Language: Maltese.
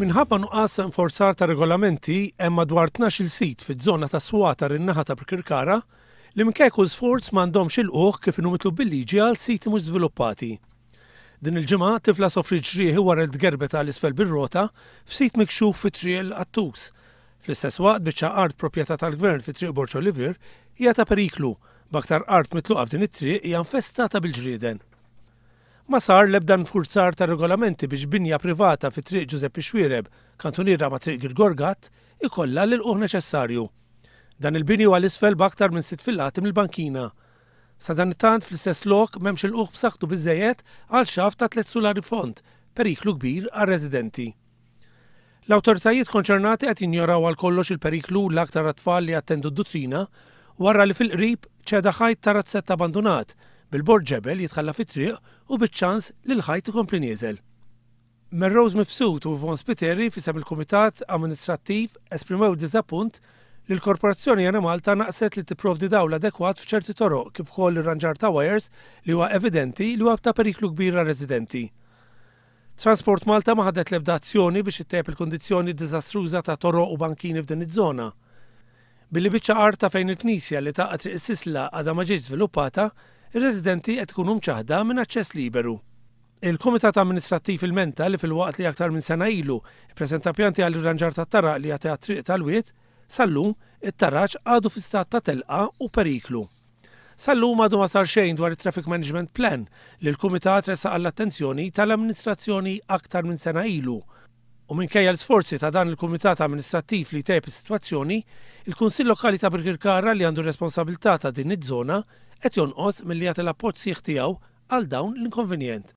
Minħabba nuqqas ta' inforzar ta' regolamenti hemm madwar 12-il sit fiż-żona tas-Swatar in-naħa ta' Birkirkara li minkejja kull sforz m'għandhomx ilqugħ kif inhu mitlub bil-liġi għal siti mhux żviluppati. Din il-ġimgħa tifla sofriet ġrieħi wara li tgerbet għal isfel bir-rota f'sit mikxuf fi Triq il-Qattus. Fl-istess waqt biċċa art proprjetà tal-Gvern fi Triq Borg Olivier hija ta' periklu b'aktar art mitluqa f'din it-triq hija infestata bil-ġrieden. Ma sar l-ebda nfurzar ta' regolamenti biex binja privata fi Triq Ġużeppi Xuereb, kantuniera ma' Triq Girgor Gatt, ikollha l-ilqugħ neċessarju. Dan il-bini huwa 'l isfel b'aktar minn sitt fillati mill-bankina. Sadanittant fl-istess lok m'hemmx ilqugħ b'saħħtu biżżejjed għal xaft ta' tlett sulari fond, periklu kbir għar-residenti. L-awtoritajiet konċernati qed jinjoraw għal kollox il-periklu l-aktar għat-tfal li jattendu d-duttrina wara li fil-qrib ċeda ħajt ta' razzett abbandunat, bil-bord ġebel jitħalla fit-triq u biċ-ċans li l-ħajt ikompli nieżel. Melrose Mifsud u Yvonne Spiteri f'isem il-Kumitat Amministrattiv esprimew diżappunt li l-Korporazzjoni Enemalta naqset li tipprovdi dawl adekwat f'ċerti toroq kif ukoll irranġar ta' wires li huwa evidenti li huwa ta' periklu kbir għar-residenti. Transport Malta ma ħadet l-ebda azzjoni biex ittejjeb il-kundizzjoni diżastruża ta' toroq u bankini f'din iż-żona. Billi biċċa art ta' fejn il-knisja li tgħaqqad Triq is-Sisla għadha ma ġietx żviluppata, ir-residenti qed ikunu mċaħħda minn aċċess liberu. Il-Kumitat Amministrattiv ilmenta li filwaqt li aktar minn sena ilu ppreżenta pjanti għall-irranġar tat-taraq li jagħti għat-triq tal-wied, sal-lum it-taraġ għadu fi stat ta' telqa u periklu. Sal-lum għadu ma sar xejn dwar it-Traffic Management Plan li l-Kumitat ressaq għall-attenzjoni tal-amministrazzjoni aktar minn sena ilu. U minkejja l-isforzi ta' dan il-Kumitat Amministrattiv li jtejjeb is-sitwazzjoni, il-Kunsill Lokali ta' Birkirkara li għandu r-responsabilità ta' din iż-żona qed jonqos milli jagħti l-appoġġ sħiħ tiegħu għal dawn l-inkonvenjent.